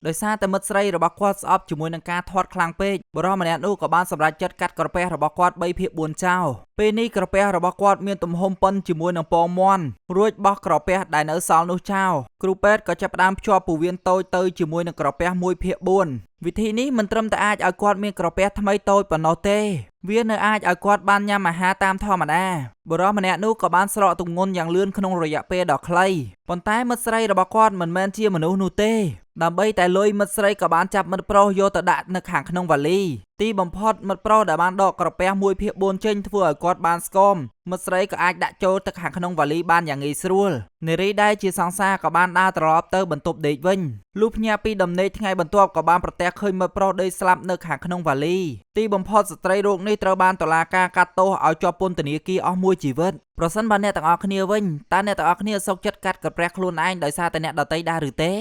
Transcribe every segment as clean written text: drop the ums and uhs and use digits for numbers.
ដោយសារតែមិត្តស្រីរបស់គាត់ស្អប់ជាមួយនឹងការធាត់ខ្លាំងពេកបុរសម្នាក់នោះក៏បានសម្រេចចិត្តកាត់ក្រពះរបស់គាត់3ភាគ4ចោលពេលនេះក្រពះរបស់គាត់មានទំហំប៉ុនជាមួយនឹងពងមាន់រួចបោះក្រពះដែលនៅសល់នោះចោលគ្រូពេទ្យក៏ចាប់ផ្ដើមភ្ជាប់ពោះវៀនតូចទៅជាមួយនឹងក្រពះ1ភាគ4វិធីនេះមិនត្រឹមតែអាចឲ្យគាត់មានក្រពះថ្មីតូចប៉ុណ្ណោះទេវានៅអាចឲ្យគាត់បានញ៉ាំអាហារតាមធម្មតាបុរសម្នាក់នោះក៏បានស្រកទម្ងន់យ៉ាងលឿនក្នុងរយៈពេលដ៏ខ្លីប៉ុន្តែមិត្តស្រីរបស់គាត់មិនមែនជាមនុស្សនោះទេដើម្បីតែលុយមិត្តស្រីក៏បានចាប់មិត្តប្រុសយកទៅដាក់នៅខាងក្នុងវ៉ាលីទីបំផុតមិត្តប្រុសដែលបានដកក្រពះ1ភាគ4ចេញធ្វើឲ្យគាត់បានស្គមមិត្តស្រីក៏អាចដាក់ចូលទៅខាងក្នុងវ៉ាលីបានយ៉ាងងាយស្រួលនារីដែលជាសង្សារក៏បានដើរត្រឡប់ទៅបន្ទប់ដេកវិញលុះភ្ញាក់ពីដំណេកថ្ងៃបន្ទាប់ក៏បានប្រទះឃើញមិត្តប្រុសដេកស្លាប់នៅខាងក្នុងវ៉ាលីទីបំផុតស្ត្រីរូបនេះត្រូវបានតុលាការកាត់ទោសឲ្យជាប់ពន្ធនាគារអស់មួយជីវិតប្រសិនបើអ្នកទាំងអស់គ្នាវិញតើអ្នកទាំងអស់គ្នាសុខចិត្តកាត់ក្រពះខ្លួនឯងដោយសារតែអ្នកដទៃដែរឬទេ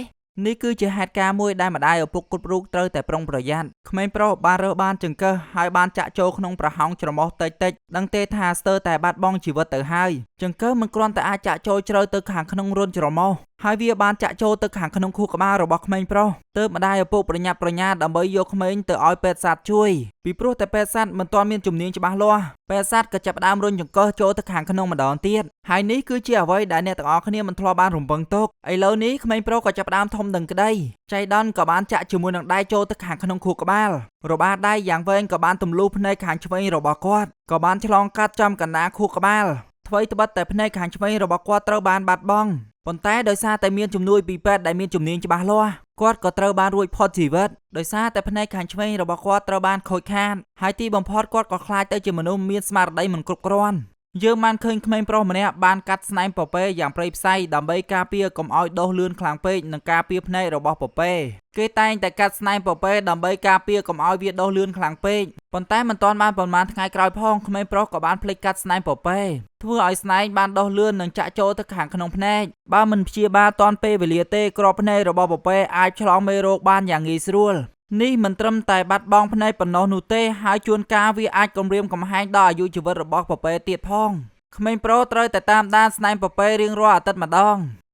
នេះគឺជាហេតុការណ៍មួយដែលម្ដាយឪពុកគ្រប់រូបត្រូវតែប្រុងប្រយ័ត្នក្មេងប្រុសបានរើសបានចង្កឹះហើយបានចាក់ចូលក្នុងប្រហោងច្រមុះតិចតិចដឹងទេថាស្ទើរតែបាត់បង់ជីវិតទៅហើយចង្កឹះមិនគ្រាន់តែអាចចាក់ចូលជ្រៅទៅខាងក្នុងរន្ធច្រមុះហើយវាបានចាក់ចូលទៅខាងក្នុងខួរក្បាលរបស់ក្មេងប្រុសទើបម្ដាយឪពុកប្រញាប់ប្រញាល់ដើម្បីយកក្មេងទៅឲ្យពេទ្យសត្វជួយពីព្រោះតែពេទ្យសត្វមិនទាន់មានជំនាញច្បាស់លាស់ពេទ្យសត្វក៏ចាប់ផ្ដើមរុញចង្កឹះចូលទៅខាងក្នុងម្ដងទៀតហើយនេះគឺជាអ្វីដែលអ្នកទាំងអស់គ្នាមិនធ្លាប់បានរំពឹងទុកឥឡូវនេះក្មេងប្រុសក៏ចាប់ផ្ដើមធំដឹងក្តីចៃដន្យក៏បានចាក់ជាមួយនឹងដៃចូលទៅខាងក្នុងខួរក្បាលរបាដៃយ៉ាងវែងក៏បានទម្លុះភ្នែកខាងឆ្វេងរបស់គាត់ក៏បានឆ្លងកាត់ចំកណ្ដាលខួរក្បាលថ្វីត្បិតតែភ្នែកខាងឆ្វេងរបស់គាត់ត្រូវបានបាត់បង់ប៉ុន្តែដោយសារតែមានជំនួយពីពេទ្យដែលមានជំនាញច្បាស់លាស់គាត់ក៏ត្រូវបានរួចផុតជីវិតដោយសារតែភ្នែកខាងឆ្វេងរបស់គាត់ត្រូវបានខូចខាតហើយទីបំផុតគាត់ក៏ក្លាយទៅជាមនុស្សមានស្មារតីមិនគ្រប់គ្រាន់យើងបានឃើញក្មេងប្រុសម្នាក់បានកាត់ស្នែងពពែយ៉ាងព្រៃផ្សៃដើម្បីការពារកុំឲ្យដុះលឿនខ្លាំងពេកនិងការពារភ្នែករបស់ពពែគេតែងតែកាត់ស្នែងពពែដើម្បីការពារកុំឲ្យវាដុះលឿនខ្លាំងពេកប៉ុន្តែមិនទាន់បានប៉ុន្មានថ្ងៃក្រោយផងក្មេងប្រុសក៏បានភ្លេចកាត់ស្នែងពពែធ្វើឲ្យស្នែងបានដុះលឿននិងចាក់ចូលទៅខាងក្នុងភ្នែកបើមិនព្យាបាលទាន់ពេលវេលាទេគ្រាប់ភ្នែករបស់ពពែអាចឆ្លងមេរោគបានយ៉ាងងាយស្រួលនេះមិនត្រឹមតែបាត់បង់ភ្នែកប៉ុណ្ណោះនោះទេហើយជួនកាលវាអាចគំរាមកំហែងដល់អាយុជីវិតរបស់ពពែទៀតផងក្មេងប្រុសត្រូវតែតាមដានស្នែងពពែរៀងរាល់អាទិត្យម្ដង។